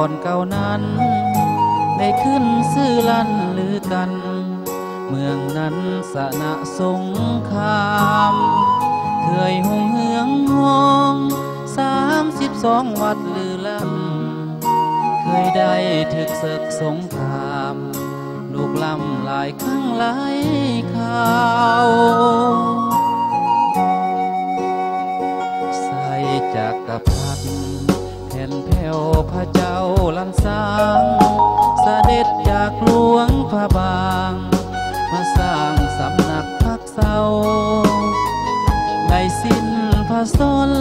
ກ່ອນເກົ່ານັ້ນ ໄດ້ຂຶ້ນຊື່ລັ່ຳລືກັນ ເມືອງນັ້ນຊະນະສົງຄາມ ເຄີຍຮຸ່ງເຮືອງຮອງ ສາມສິບສອງວັດລືລ້ຳ ເຄີຍໄດ້ຖືກເສິກສົງຄາມ ລຸກລ້ຳຫຼາຍຄັ້ງຫຼາຍຄາວ ໄຊຈັກກະພັດ ແຜ່ນແພ້ວພະເຈົ້າລ້ານຊ້າງ ສະເດັດຈາກຫຼວງພະບາງ ມາສ້າງສຳນັກພັກເຊົາ ໄດ້ສິ້ນພະຊົນ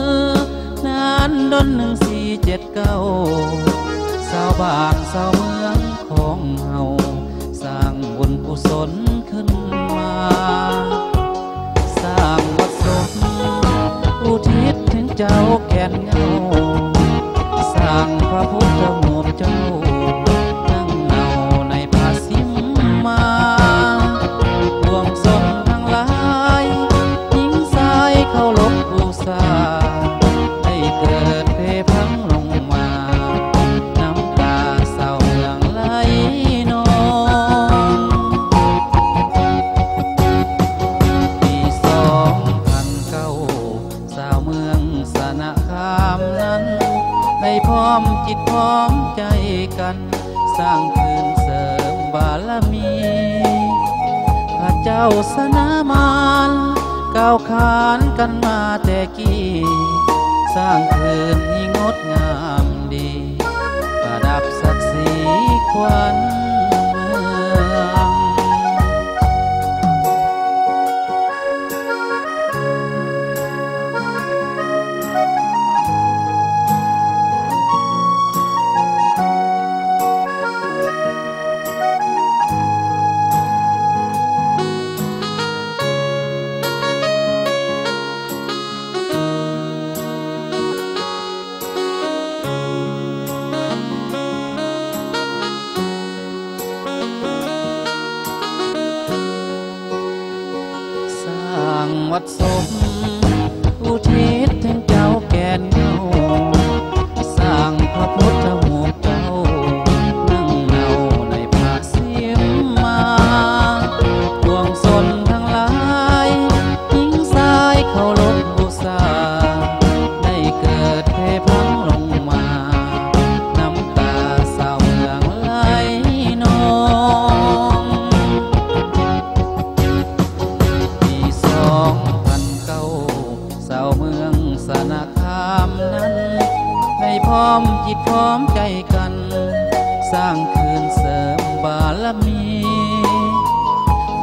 ນານດົນໜຶ່ງສີ່ເຈັດເກົ້າ ຊາວບ້ານຊາວເມືອງຂອງເຮົາ ສ້າງບຸນກຸສົນຂຶ້ນມາ ສ້າງວັດສົບ ອຸທິດເຖິງເຈົ້າແກ່ນເຫງົ້າ ສ້າງພະພຸດທະຮູບເຈົ້າ ນັ່ງເນົ່າໃນພະສິມມາ ປວງຊົນທັງຫຼາຍ ຍິງຊາຍເຄົາລົບບູຊາ ໄດ້ເກີດເພພັງລົງມາ ນ້ຳຕາຊາວເມືອງໄຫຼນອງ ປີສອງພັນເກົ້າ ຊາວເມືອງຊະນະຄາມນັ້ນ ໄດ້ພ້ອມຈິດພ້ອມໃຈກັນ ສ້າງຄືນເສີມບາລະມີ ພະເຈົ້າຊະນະມານ ກ່າວຂານກັນມາແຕ່ກີ້ ສ້າງຄືນໃຫ້ງົດງາມດີ ປະດັບສັກສີຂວັນເມືອງ ສ້າງວັດສົບ ອຸທິດເຖິງເຈົ້າແກ່ນເຫງົ້າ ສ້າງພະພຸດທະຮູບເຈົ້າ ນັ່ງເນົ່າໃນພະສິມມາ ປວງຊົນທັງຫຼາຍ ຍິງຊາຍເຄົາລົບບູຊາ ໄດ້ເກີດເພພັງລົງມາ ນ້ຳຕາຊາວເມືອງໄຫຼນອງ ປີສອງພັນເກົ້າ ຊາວເມືອງຊະນະຄາມນັ້ນ ໄດ້ພ້ອມຈິດພ້ອມໃຈກັນ ສ້າງຄືນເສີມບາລະມີ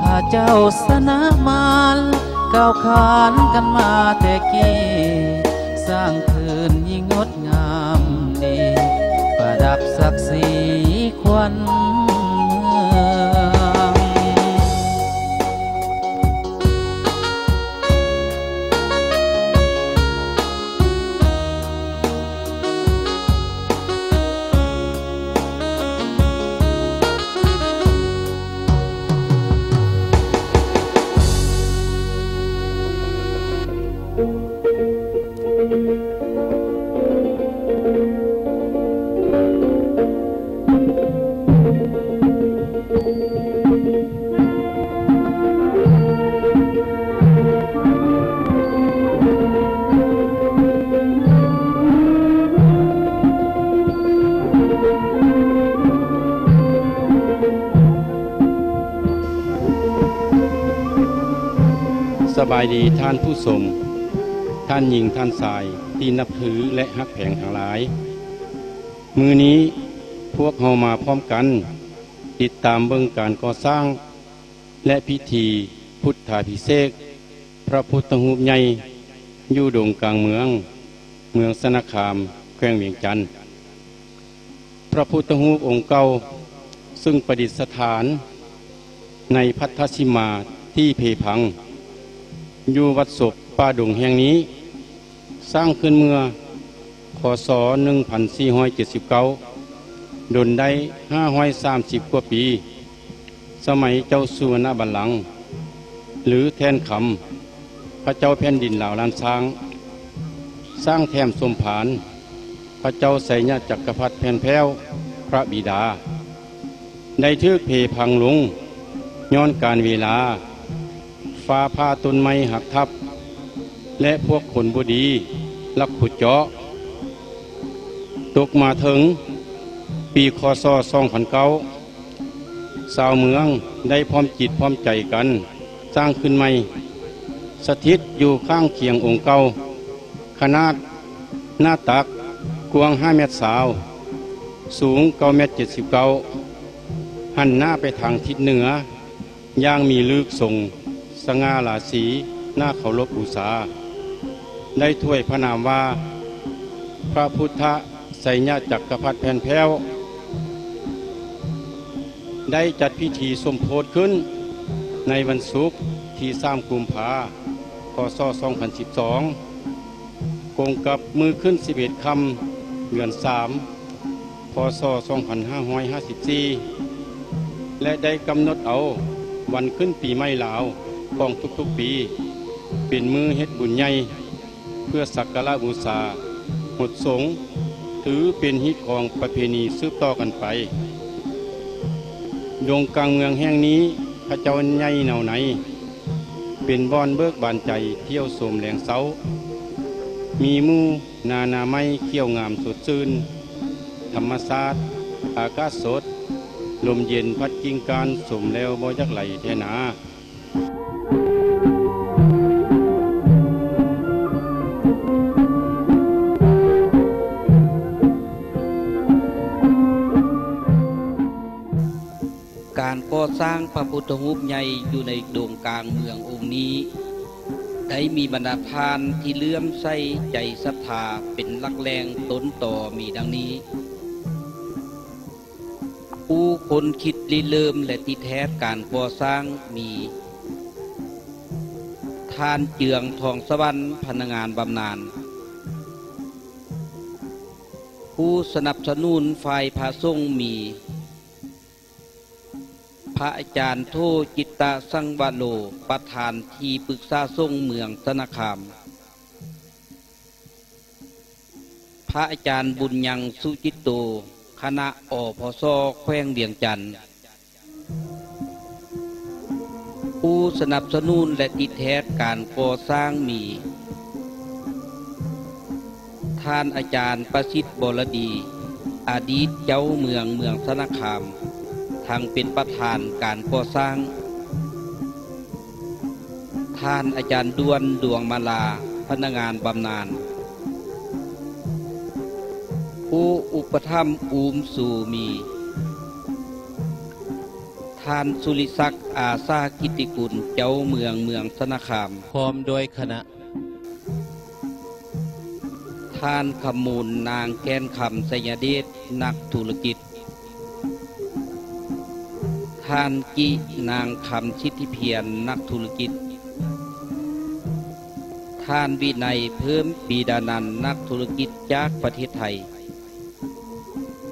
ພະເຈົ້າຊະນະມານ ກ່າວຂານກັນມາແຕ່ກີ້ ສ້າງຄືນໃຫ້ງົດງາມດີ ປະດັບສັກສີຂວັນເມືອງ. ສະບາຍດີທ່ານຜູ້ຊົມ, ທ່ານຍິງ, ທ່ານຊາຍທີ່ນັບຖື ແລະ ຮັກແພງທັງຫຼາຍ. ມື້ນີ້ພວກເຮົາມາພ້ອມກັນ ຕິດຕາມເບິ່ງການກໍ່ສ້າງ ແລະ ພິທີພຸດທາພິເສກພະພຸດທະຮູບໃຫຍ່ ຢູ່ດົງກາງເມືອງ, ເມືອງຊະນະຄາມ, ແຂວງວຽງຈັນ. ພະພຸດທະຮູບອົງເກົ່າ ຊຶ່ງປະດິດສະຖານໃນພັດທະສິມມາທີ່ເພພັງ ຢູ່ວັດສົບປ່າດົງແຫ່ງນີ້ ສ້າງຂຶ້ນເມື່ອ ຄ.ສ. ໜຶ່ງພັນສີ່ຮ້ອຍເຈັດສິບເກົ້າ ດົນໄດ້ຫ້າຮ້ອຍສາມສິບກວ່າປີ ສະໄໝເຈົ້າສຸວັນນະບັນລັງ ຫຼື ແທ່ນຄຳ ພະເຈົ້າແຜ່ນດິນລາວລ້ານຊ້າງ ສ້າງແຖມສົມພານ ພະເຈົ້າໄຊຍະຈັກກະພັດແຜ່ນແພ້ວ ພະບິດາ ໄດ້ຖືກເພພັງລົງຍ້ອນການເວລາ, ຟ້າຜ່າຕົ້ນໄມ້ຫັກທັບ ແລະ ພວກຄົນບໍ່ດີລັກຂຸດເຈາະ. ຕົກມາເຖິງປີ ຄ.ສ. ສອງພັນເກົ້າ ຊາວເມືອງໄດ້ພ້ອມຈິດພ້ອມໃຈກັນສ້າງຂຶ້ນໃໝ່, ສະຖິດຢູ່ຂ້າງຄຽງອົງເກົ່າ, ຂະໜາດໜ້າຕັກກວ້າງຫ້າແມັດຊາວ, ສູງເກົ້າແມັດເຈັດສິບເກົ້າ, ຫັນໜ້າໄປທາງທິດເໜືອ ຢ່າງມີລຶກຊົງສະຫງ່າລາສີ ໜ້າເຄົາລົບບູຊາ, ໄດ້ຖວາຍພະນາມວ່າ ພະພຸດທະໄຊຍະຈັກກະພັດແຜ່ນແພ້ວ. ໄດ້ຈັດພິທີສົມໂພດຂຶ້ນໃນວັນສຸກທີສາມ ກຸມພາ ຄ.ສ. ສອງພັນສິບສອງ ກົງກັບມື້ຂຶ້ນສິບເອັດຄ່ຳ ເດືອນສາມ ພ.ສ. ສອງພັນຫ້າຮ້ອຍຫ້າສິບສີ່ ແລະ ໄດ້ກຳນົດເອົາວັນຂຶ້ນປີໃໝ່ລາວຂອງທຸກໆປີ ເປັນມື້ເຮັດບຸນໃຫຍ່ ເພື່ອສັກກາລະບູຊາຫົດສົງ, ຖືເປັນຮີດຄອງປະເພນີສືບຕໍ່ກັນໄປ. ດົງກາງເມືອງແຫ່ງນີ້ ພະເຈົ້າໃຫຍ່ເນົາໃນ ເປັນບ່ອນເບີກບານໃຈທ່ຽວຊົມແລງເຊົ້າ, ມີໝູ່ນານາໄມ້ຂຽວງາມສົດຊື່ນ, ທຳມະຊາດ, ອາກາດສົດ, ລົມເຢັນພັດກິ່ງກ້ານ, ຊົມແລ້ວບໍ່ຢາກໄຫຼແທ້ນາ. ການກໍ່ສ້າງພະພຸດທະຮູບໃຫຍ່ຢູ່ໃນດົງກາງເມືອງອົງນີ້ ໄດ້ມີບັນດາທ່ານທີ່ເຫຼື້ອມໃສໃຈສັດທາເປັນຫຼັກແຫຼ່ງຕົ້ນຕໍມີດັ່ງນີ້. ຜູ້ຄົນຄິດລິເລີ່ມ ແລະ ຕິດແທດການກໍ່ສ້າງມີ ທ່ານ ເຈືອງ ທອງສະຫວັນ ພະນັກງານບຳນານ, ຜູ້ສະໜັບສະໜູນຝ່າຍພະສົງມີ ພະອາຈານ ໂທ ຈິດຕະ ສັງວະໂລ ປະທານທີ່ປຶກສາສົງເມືອງຊະນະຄາມ. ພະອາຈານ ບຸນຍັງ ສຸຈິດໂຕ ຄະນະ ອພສ ແຂວງວຽງຈັນ. ຜູ້ສະໜັບສະໜູນ ແລະ ຕິດແທດການກໍ່ສ້າງມີ ທ່ານອາຈານ ປະສິດ ວໍລະດີ ອະດີດເຈົ້າເມືອງເມືອງຊະນະຄາມ ທັງເປັນປະທານການກໍ່ສ້າງ. ທ່ານອາຈານ ດ່ວນ ດວງມາລາ ພະນັກງານບຳນານ. ຜູ້ອຸປະຖຳອຸ້ມຊູມີ ທ່ານ ສຸລິສັກ ອາສາກິດຕິກຸນ ເຈົ້າເມືອງເມືອງຊະນະຄາມ ພ້ອມດ້ວຍຄະນະ. ທ່ານ ຄຳມູນ ນາງ ແກ່ນຄຳ ໄຊຍະເດດ ນັກທຸລະກິດ, ທ່ານ ກິ ນາງຄຳ ສິດທິພຽນ ນັກທຸລະກິດ, ທ່ານ ວິໄນ ເພີ່ມປີດານັນ ນັກທຸລະກິດຈາກປະເທດໄທ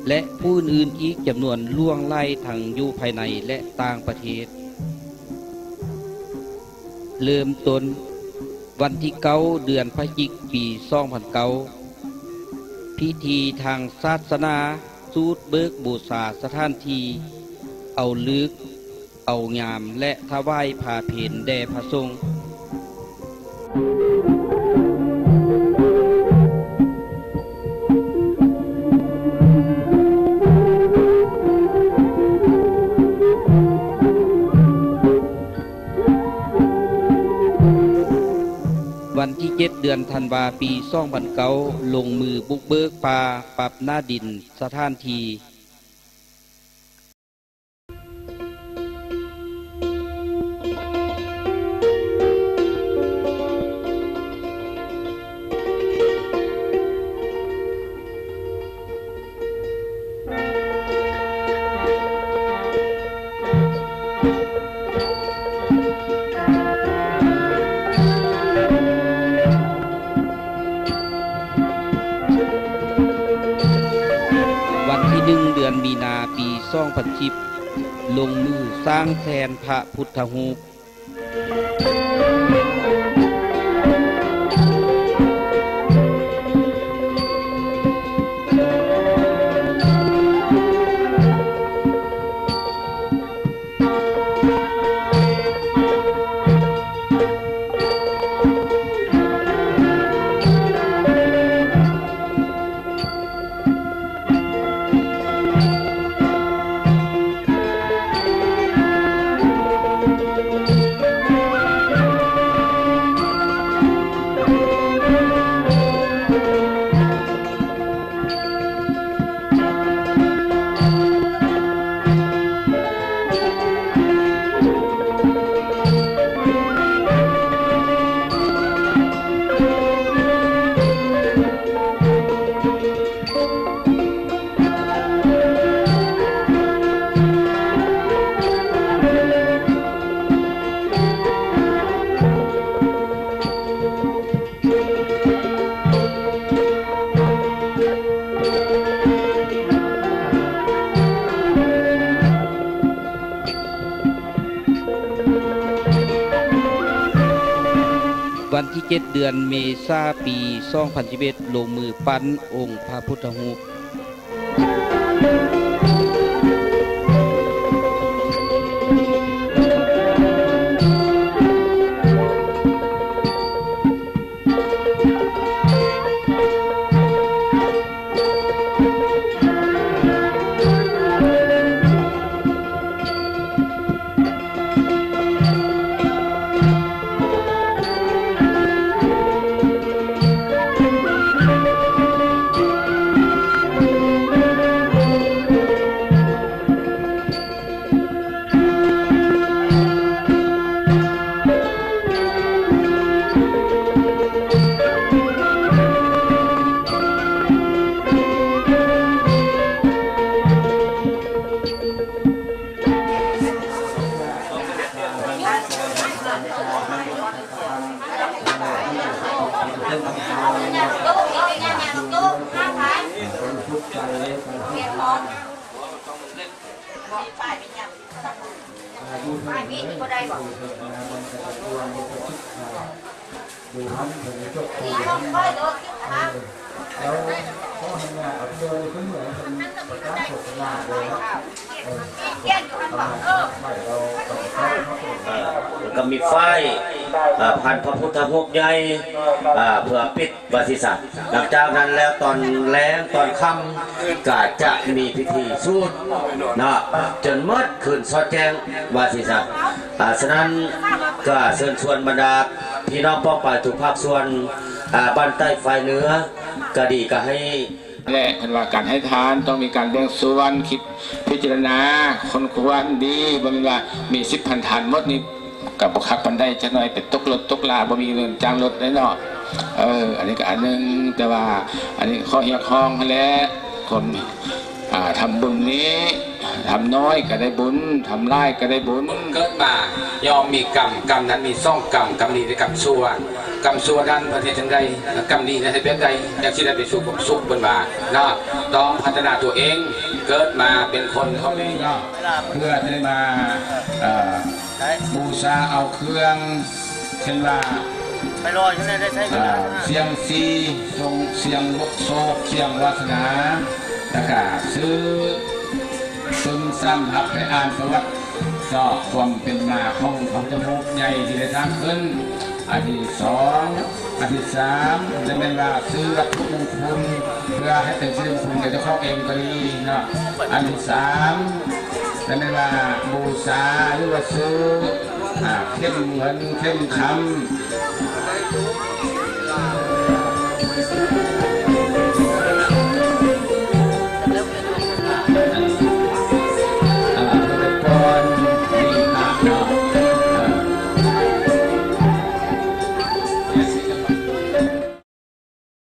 ແລະ ຜູ້ອື່ນໆອີກຈຳນວນຫຼວງຫຼາຍ ທັງຢູ່ພາຍໃນ ແລະ ຕ່າງປະເທດ. ເລີ່ມຕົ້ນ ວັນທີເກົ້າ ເດືອນພະຈິກ ປີສອງພັນເກົ້າ ພິທີທາງສາສະໜາ ສູດເບີກບູຊາສະຖານທີ່ ເອົາເລີກ ເອົາຍາມ ແລະ ຖວາຍຜ້າເພັນແດ່ພະສົງ. ວັນທີເຈັດ ເດືອນທັນວາ ປີສອງພັນເກົ້າ ລົງມືບຸກເບີກປ່າ ປັບໜ້າດິນສະຖານທີ່. ວັນທີໜຶ່ງ ເດືອນມີນາ ປີສອງພັນສິບ ລົງມືສ້າງແທ່ນພະພຸດທະຮູບ. ວັນທີເຈັດ ເດືອນເມສາ ປີສອງພັນສິບເອັດ ລົງມືປັ້ນອົງພະພຸດທະຮູບ. ເອີ ແລ້ວກໍມີຝ້າຍ ເອີ ພັນພະພຸດທະຮູບໃຫຍ່ ເອີ ເພື່ອປິດ ວ່າຊີ້ຊະ. ຫຼັງຈາກນັ້ນແລ້ວ ຕອນແລງຕອນຄ່ຳກໍຈະມີພິທີສູດເນາະ ຈົນໝົດຄືນສອດແຈ້ງ ວ່າຊີ້ຊະ. ອາ ສະນັ້ນກໍເຊີນຊວນບັນດາພີ່ນ້ອງປ້ອງປາຍທຸກພາກສ່ວນ ອາ ບ້ານໃຕ້ຝ່າຍເໜືອກໍດີ ກໍໃຫ້ ແລະ ເພິ່ນວ່າການໃຫ້ທານຕ້ອງມີການແບ່ງສ່ວນ ຄິດພິຈາລະນາ ຄົ້ນຄວ້າໃຫ້ດີ ບໍ່ແມ່ນວ່າມີສິບພັນທານໝົດນີ້ ກໍບໍ່ຄັກປານໃດ ຈັກໜ້ອຍໄປຕົກລົດຕົກລາ ບໍ່ມີເງິນຈ້າງລົດແລ້ວເນາະ. ເອີ ອັນນີ້ກໍອັນໜຶ່ງ ແຕ່ວ່າອັນນີ້ຂໍຮຽກຮ້ອງຫັ້ນແຫຼະ ຄົນ ອ່າ ທຳບຸນນີ້ ທຳນ້ອຍກໍໄດ້ບຸນ ທຳຫຼາຍກໍໄດ້ບຸນ. ເກີດມາຍ່ອມມີກຳ ກຳນັ້ນມີສອງກຳ ກຳດີ ແລະ ກຳຊົ່ວ. ກຳຊົ່ວນັ້ນເພິ່ນເຮັດຈັ່ງໃດ ກຳດີນັ້ນເຮັດແບບໃດ ຈັ່ງຊິໄດ້ໄປສູ່ຄວາມສຸກ ເພິ່ນວ່າເນາະ. ຕ້ອງພັດທະນາຕົວເອງ ເກີດມາເປັນຄົນເທົ່ານີ້ເນາະ ເພື່ອຈະໄດ້ມາ ເອີ ບູຊາເອົາເຄື່ອງ ເຊັ່ນວ່າ ໄປລໍຢູ່ໃນໄດ້ໃຊ້ ເອີ ເຊິ່ງຊີ ສົ່ງເຊິ່ງໂຊກ ເຊິ່ງວາສະໜາ ແລ້ວກະຊື້ ເຊິ່ງສຳຮັບໄປອ່ານປະຫວັດ ຕໍ່ຄວາມເປັນມາຂອງພະພຸດທະຮູບໃຫຍ່ທີ່ໄດ້ສ້າງຂຶ້ນ. ອັນທີສອງ ອັນທີສາມ ຈະແມ່ນວ່າຊື້ວັດຖຸມຸງຄຸນ ເພື່ອໃຫ້ເປັນສິລິມຸງຄຸນແກ່ເຈົ້າຂອງເອງກໍດີເນາະ. ອັນທີສາມ ຈະແມ່ນວ່າບູຊາ ຫຼືວ່າຊື້ ອ່າ ເຂັມເງິນເຂັມຄຳ